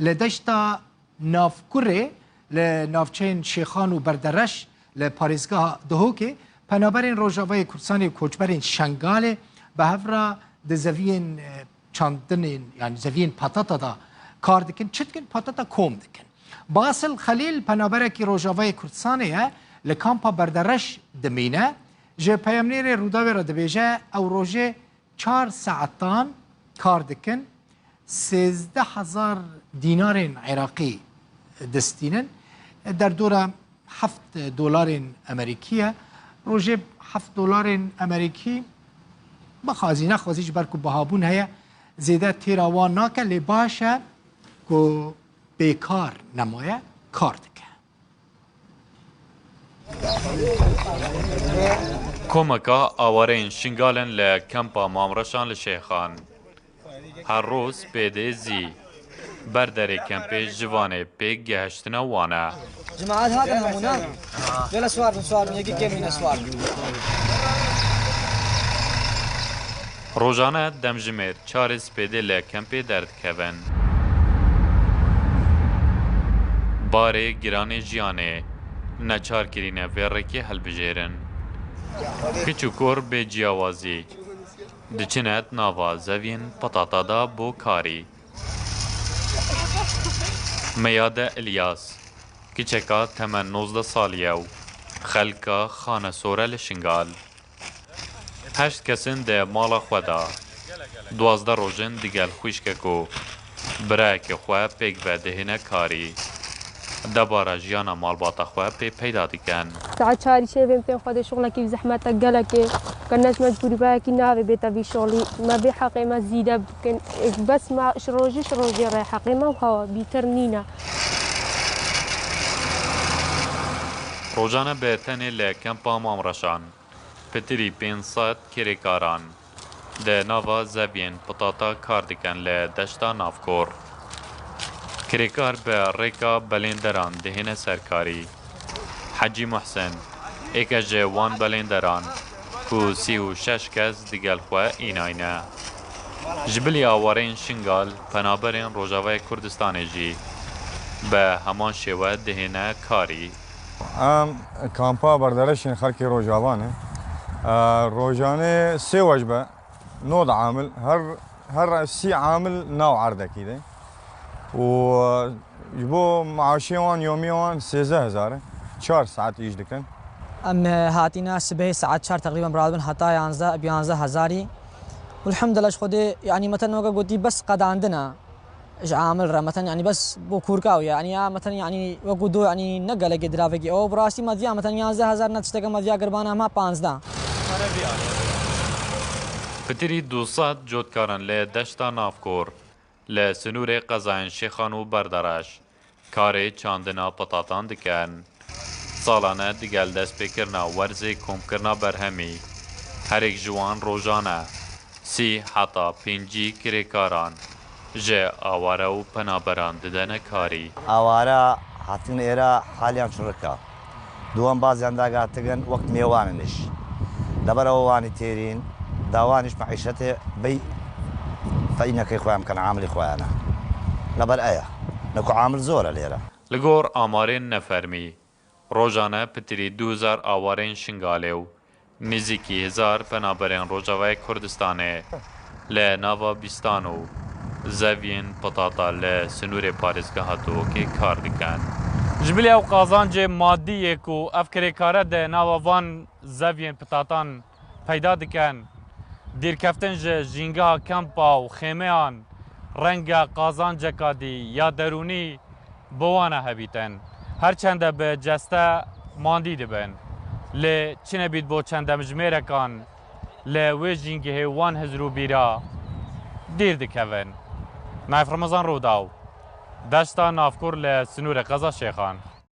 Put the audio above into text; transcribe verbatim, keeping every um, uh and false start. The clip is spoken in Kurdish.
Li deşta Navkurê, li navçeyên Şêxan û Berdereş, li parêzgeha Duhokê, penaberên Rojavayê Kurdistanê û koçberên Şengalê bi hev re di zeviyên, e, çandinên, yanî zeviyên patata de kar dikin. Çi dikin? Patata kom dikin. Basil Xelîl penaberekî Rojavayê Kurdistanê ye, li kampa Berdereş dimîne. Ji peyamnêrê Rûdawê re dibêje, ew rojê çar saetan kar dikin, sêzdeh hezar dînarên Iraqî distînin. Derdora heft dolarên Amerîkî ye. Rojê heft dolarên Amerîkî bixwazî nexwazî, ji ber ku bihabûn heye, zêde têra wan nake, lê baş e ku bêkar nemaye, kar dike. Komeka awareyên Şingal in li kempa Mamreşan li Şêxan. Her roz pê dê zî ber derê kempê ji vanê pêk gehiştine wan e. Cemaat hatin hemû, ne? Gele swar bin, swar bin, yekî kêm nîne swar bin. Rojane demjimêr çarê spêdê li kempê derdikevin. Barê giranê jiyanê neçar kirîne vê rêkê hilbijêrin. Kiç û kor bê ciyawazî diçine nava zeviyên petata de bo karî. Meyade Îlyas, kiçeka temen nozdeh salî ye û xelka Xanesor e li Şingal. Heşt kes in di mala xwe de. Duwazdeh roj in digel xwişkek û birayekê xwe pêk ve dihêne karî. Debara jiyana malbata xwe pê peyda dikin. Saet çarî şevê em tên xwedê şixulekî bi zehmet e gelekê. Ke ne ji mecbûrî bayekî navê bête vî şixulî. Me bê heqê me zîde bikin. Bes me ji rojî ji rojê re heqê me û hewa bîtir nîne. Rojane bi tenê li kempa Mamreşan. Pitirî pênc sed kirêkaran di nava zeviyên pitata kar dikin li deşta Navkor. Kirêkar bi rêka belênderan dihêne ser karî. Hecî Muhsin, êke ji wan belênderan ku sî û şeş kes digel xwe înayne. Ji bilî awareyên Şingal, penaberên Rojavayê Kurdistanê jî bi heman şêwe dihêne karî. Em kampa berdereşên xelkê Rojava ne. E, rojanê sê wej be, nod amil, her, her sî amil nav erdekî de. Û ji bo maaşê wan, yomî wan sêzdeh hezar e. Çar saet îş dikin. Em hatîne sibehê saet çar teqrîben biradibin heta yanzdeh, bi yanzdeh hezarî. Elhamdülillah ji Xwedê, yanî meten weke gotî bes qedandin e. Ji amil re, meten, yanî bes bo kûrka wî ye. Yanî ya, meten, yanî wekû do, yanî ne gelekê diravekî. Ew bi rastî me diya, meten, yanzdeh hezar ne tişteke me diya girbana hema panzdeh. Pitirî du sed cotkaran li deşta Navkor, li sinûrê qezayên Şêxan û Berdereş, karê çandina pitatan dikin. Salane digel destpêkirina werzê komkirina berhemî, herêk ji wan rojane sî heta pêncî kirêkaran ji aware û penaberan didene karî. Aware hatin êre haliyan çirik e. Di wan baziyan daga tigin wek mêwan in iş. Leber ew wanî têrîn, da wan iş meîşetê bey feinekê xwe em ken amilî xwe ne. Leber eya. Ne ku amil zor e lêre. Li gor amarên nefermî, rojane pitirî du hezar awarên Şingalê û nêzîkî hezar penaberên Rojavayê Kurdistanê li nava bîstan û zeviyên pitata li sinûrê parêzgeha Duhokê kar dikin. Ji bilî ew qazancê madî yê ku ev kirêkare di nava van zeviyên pitatan peyda dikin, dîrkeftin ji jîngeha kempa û xêmeyan renge qazanceka dî ya derûnî bi wan e hebîtin. Her çende bi ceste mandî dibin. Lê çi nebît bo çend demjimêrekan li wê jîngehê wan hizr û bîra dîr dikevin. Naif Remezan Rûdaw, Deşta Navkur li sinûrê qeza Şêxan.